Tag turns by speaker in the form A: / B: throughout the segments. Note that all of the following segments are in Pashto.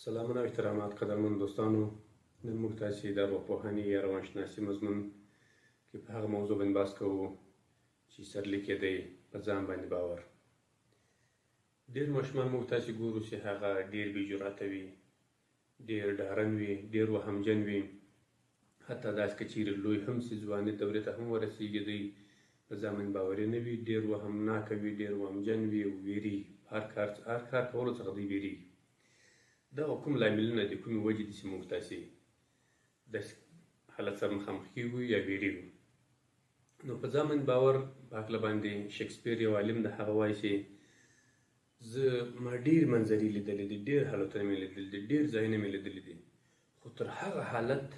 A: سلامونه او احترامات قدرمن دوستانو. نن موږ تاسې د ارواپوهنې یا روانشناسي مضمون کې په هغه موضوع باندې بحث کوو چې سرلیک یې دی په ځان باندې باور. ډېر ماشومان موږ تاسې ګورو چې هغه ډېر بې جرأته وي، ډېر ډارن وي، ډېر وهمجن وي، حتی داسې که چیرې لوی هم سي، ځواني دورې ته هم ورسیږي، دوی په ځان باندې باوري نه وي، ډېر وهمناکه وي، ډېر وهمجن وي او ویریږي، هر کار کولو څخه دوی ویریږي. دغه کوم لاملونه دي، کومې وجې دي چې موږ تاسې داسې حالت سره مخامخ کیږو یا ویریږو؟ نو په ځان باندې باور په هکله باندې شکسپیر یو عالم د هغه وایي چې زه ما ډېر منظرې لیدلې دي، ډېر حالتونه مې لیدلي دي، ډېر ځایونه مې لیدلي دي، خو تر هغه حالت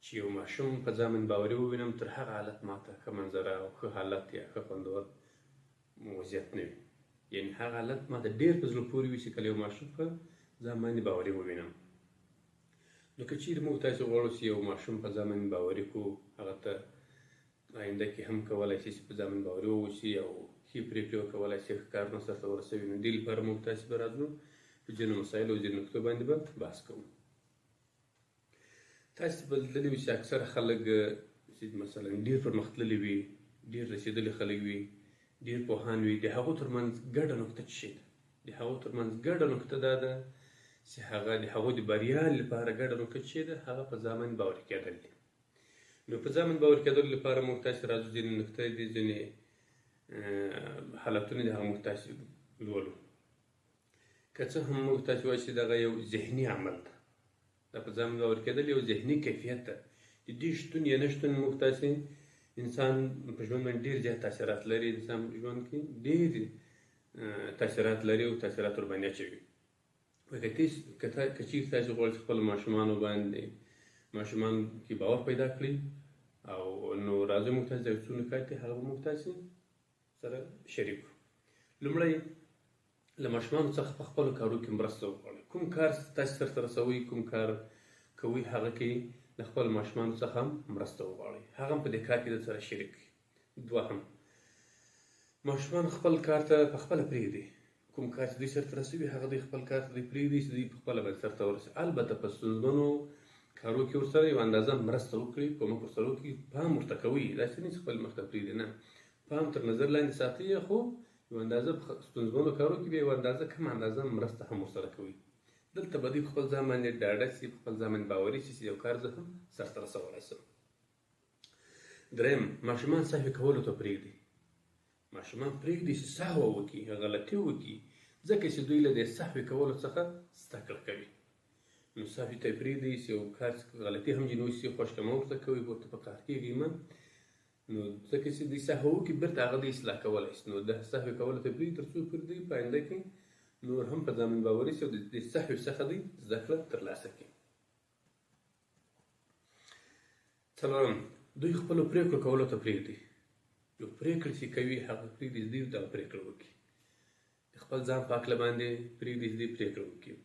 A: چې یو ماشوم په ځان باندې باوري ووینم، تر هغه حالت ماته ښه منظره او ښه حالت یا ښه خوندور وضعیت نه وي. یعنی هغه حالت ماته ډېر په زړه پورې وي چې کله یو ماشوم په ځان باندې باوري ووینم. نو که چیرې موږ تاسې غواړو چې یو ماشوم په ځان باندې باوري کړو، هغه ته آینده کې هم کولای شي چې په ځان باندې باوري واوسي او ښې پرېکړې وکولای شي، ښه کارونه سرته ورسوي، نو دې لپاره موږ تاسې به راځو په ځینو مسایلو او ځینو نکتو باندې به بحث کوو. تاسې به لیدلي وي چې اکثره خلک چې مثلا ډېر پرمختللي وي، ډېر رسېدلي خلک وي، ډېر پوهان وي، د هغو ترمنځ ګډه نکته څه شی ده؟ د هغو ترمنځ ګډه نکته دا ده چې هغه د هغو د بریا لپاره ګډه نکته څه شی ده؟ هغه په ځان باندې باوري کېدل دي. نو په ځان باندې باوري کېدلو لپاره موږ تاسې راځو، ځینې نکته دي، ځینې حالتونه دي، هغه موږ تاسې لولو. که څه هم موږ تاسې وایو چې دغه یو ذهني عمل ده، دا په ځان باور کېدل یو ذهني کیفیت ده، د دې شتون یا نشتون موږ تاسې انسان په ژوند باندې ډېر زیات تاثیرات لري، انسان په ژوند کې ډېر تاثیرات لري او تاثیرات ورباندې اچوي. که چیرې تاسې غواړئ چې خپلو ماشومانو باندې ماشومان کې باور پیدا کړئ، او نو راځئ موږ تاسې یو څو نکات دي، هغه به موږ تاسې سره شریک کړو. لومړی، له ماشومانو څخه په خپلو کارو کې مرسته وغواړئ. کوم کار تاسې سرته رسوئ، کوم کار کوئ، هغه کې له خپلو ماشومانو څخه هم مرسته وغواړئ، هغه هم په دې کار کې در سره شریک کړئ. دوهم، ماشومان خپل کار ته په خپله پرېږدي. کوم کار چې دوی سرته رسوي، هغه دوی خپل کار ته دوی پرېږدي چې دوی په خپله باندې سرته ورسوي. البته په ستونزمنو کارو کې ورسره یو اندازه مرسته وکړي، کومک ورسره وکړي، پام ورته کوي، داسې نه چې خپل مخ ته پرېږدي، نه، پام تر نظر لاندې ساتي، خو یو اندازه په ستونزمنو کارو کې بیا یو اندازه کمه اندازه مرسته هم ورسره کوي. دلته به دوی په خپل ځان باندې ډاډه شي، په خپل ځان باندې باوري شي چې یو کار زه هم سرته رسولی شم. دریم، ماشومان سهوې کولو ته پرېږدي. ماشومان پرېږدي چې سهوه وکړي، غلطي وکړي، ځکه چې دوی له دې سهوې کولو څخه زده کړه کوي. نو سهوې ته یې پرېږدي چې یو کار غلطي هم ځینې وشي، خوښ مه ورته کوئ، ورته په قهر کېږئ مه. نو ځکه چې دوی سهوه وکړي، بېرته هغه دوی اصلاح کولی شي. نو د سهوې کولو ته پرېږدي تر څو پورې دوی په آینده کې نور هم په ځان باوري شي او د دې سهوې څخه دوی زده کړه ترلاسه کړي. څلورم، دوی خپلو پرېکړو کولو ته پرېږدي. یو پرېکړه چې کوي، هغه پرېږدي چې دوی دغه پرېکړه وکړي. د خپل ځان په هکله باندې پرېږدي چې دوی پرېکړه وکړي،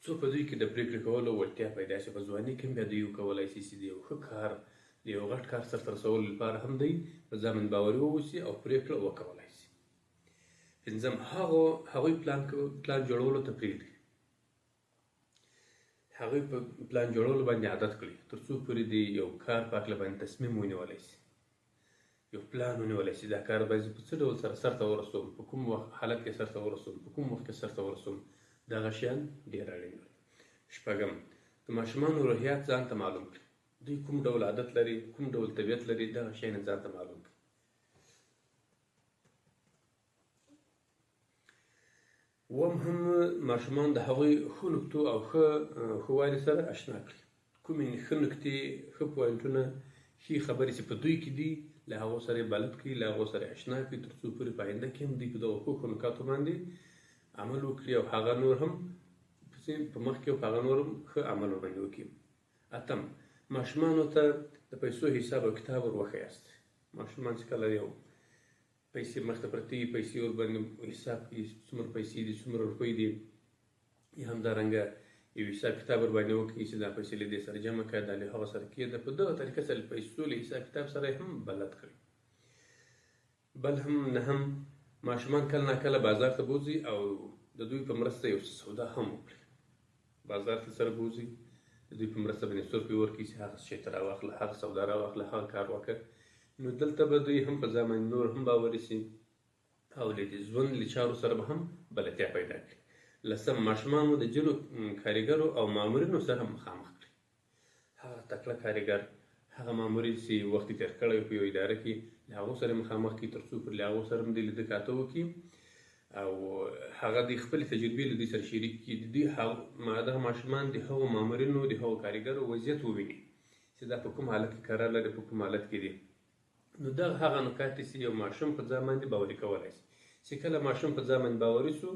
A: څو په دوی کې د پرېکړې کولو وړتیا پیدا شي. په ځواني کې هم بیا دوی وکولای شي چې د یو ښه کار، د یو غټ کار سرته رسولو لپاره هم دوی په ځان باندې باوري واوسي او پرېکړه وکولای شي. پنځم، هغوی پلان جوړولو ته پرېږدي. هغوی په پلان جوړولو باندې عادت کړي، تر څو پورې د یو کار په هکله باندې تصمیم ونیولی شي، یو پلان ونیولی شي، دا کار باید په څه ډول سره سرته ورسوم، په کوم وخت حالت کې سرته ورسوم، په کوم وخت کې سرته ورسوم، دغه شیان ډېر اړین دي. شپږم، د ماشومانو روحیات ځان ته معلوم کړي. دوی کوم ډول عادت لري، کوم ډول طبیعت لري، دغه شیان ځان ته معلوم کړي. اووم هم، ماشومان د هغوی ښو نکتو او ښه ښووالي سره اشنا کړي. کومې ښه نکتې، ښه پوینټونه، ښې خبرې چې په دوی کې دي، له هغو سره یې بلد کړي، له هغو سره یې اشنا کړي، تر څو پورې په آینده کې هم دوی په دغو ښو ښو نکاتو باندې عمل وکړي او هغه نور هم په مخ کې او په هغه نور هم ښه عمل ورباندې وکړي. اتم، ماشومانو ته د پیسو حساب او کتاب ور وښیاست. ماشومان چې کله یو پیسې مخته پرتې وي، پیسې ورباندې حساب کړي، څومره پیسې دي، څومره روپۍ دي، یا همدارنګه یو حساب کتاب ورباندې وکړي چې دا پیسې له دې سره جمع کړه، دا له هغه سره کېده، په دغه طریقه سره پیسو له حساب کتاب سره هم بلد کړي. بل هم، نهم، ماشومان کله ناکله بازار ته بوځي او د دوی په مرسته یو څه سودا هم وکړئ. بازار ته سره بوځئ، د دوی په مرسته باندې څو روپۍ ورکړئ چې هغه شی ته راواخله، هغه سودا راواخله، هغه کار وکړه. نو دلته به دوی هم په ځان باندې نور هم باوري شي او له دې ژوند له چارو سره به هم بلدتیا پیدا کړي. لسم، ماشومان مو د ځینو کاریګرو او مامورینو سره مخامخ کړئ. هغه تکړه کاریګر، هغه مامورین چې وخت یې تېر کړی په یوه اداره کې، له هغو سره مخامخ کړي، تر څو پر له هغو سره هم دوی لیده کاته وکړي او هغه د خپلې تجربې له دوی سره شریک کړي. د دوی دغه ماشومان د هغو مامورینو، د هغو کاریګرو وضعیت وویني چې دا په کوم حالت کې قرار لري، په کوم حالت کې دي. نو دغه هغه نکات دي چې یو ماشوم په ځان باندې باوري کولای شي. چې کله ماشوم په ځان باندې باوري شو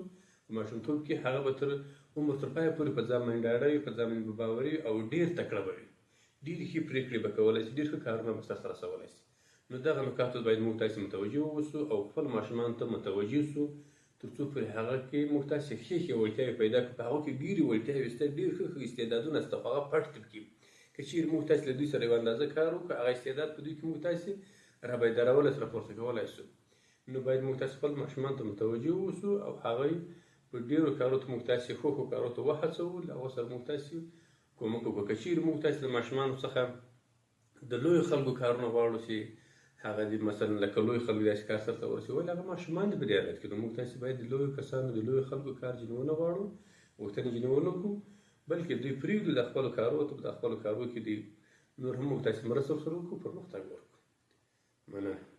A: په ماشومتوب کې، هغه به تر عمر تر پایه پورې په ځان باندې ډاډه وي، په ځان باندې به باوري وي او ډېر تکړه به وي، ډېرې ښې پرېکړې به کولای شي، ډېر ښه کارونه به سرته رسولای شي. نو دغه نکاتو ته باید موږ تاسې متوجه واوسو او خپل ماشومان ته متوجه شو، تر څو پورې هغه کې موږ تاسې ښې ښې وړتیاوې پیدا کړو. په هغو کې ډېرې وړتیاوې شته، ډېر ښه ښه استعدادونه شته، خو هغه پټ دي پکې. که چېرې موږ تاسې له دوی سره یوه اندازه کار وکړو، هغه استعداد په دوی کې موږ تاسې رابیدارولای شو، راپورته کولای شو. نو باید موږ تاسې خپل ماشومان ته متوجه اوسو او هغوی په ډېرو کارو ته موږ تاسې ښو ښو کارو ته وهڅوو، له هغو سره موږ تاسې کومک وکړو. که چېرې موږ تاسې له ماشومانو څخه د لویو خلکو کارونه غواړو چې هغه دې مثلا لکه لوی خلک داسې کار سرته ورسوي، ولې هغه ماشومان دي په دې حالت کې. نو موږ تاسې باید د لویو کسانو، د لویو خلکو کار ځینې ونه غواړو، غوښتنې ځینې ونه کړو، بلکې دوی پرېږدو د خپلو کارو ته، د خپلو کارو کې دوی نور هم موږ تاسې مرسته ورسره وکړو، پرمختګ ورکړو. مننه.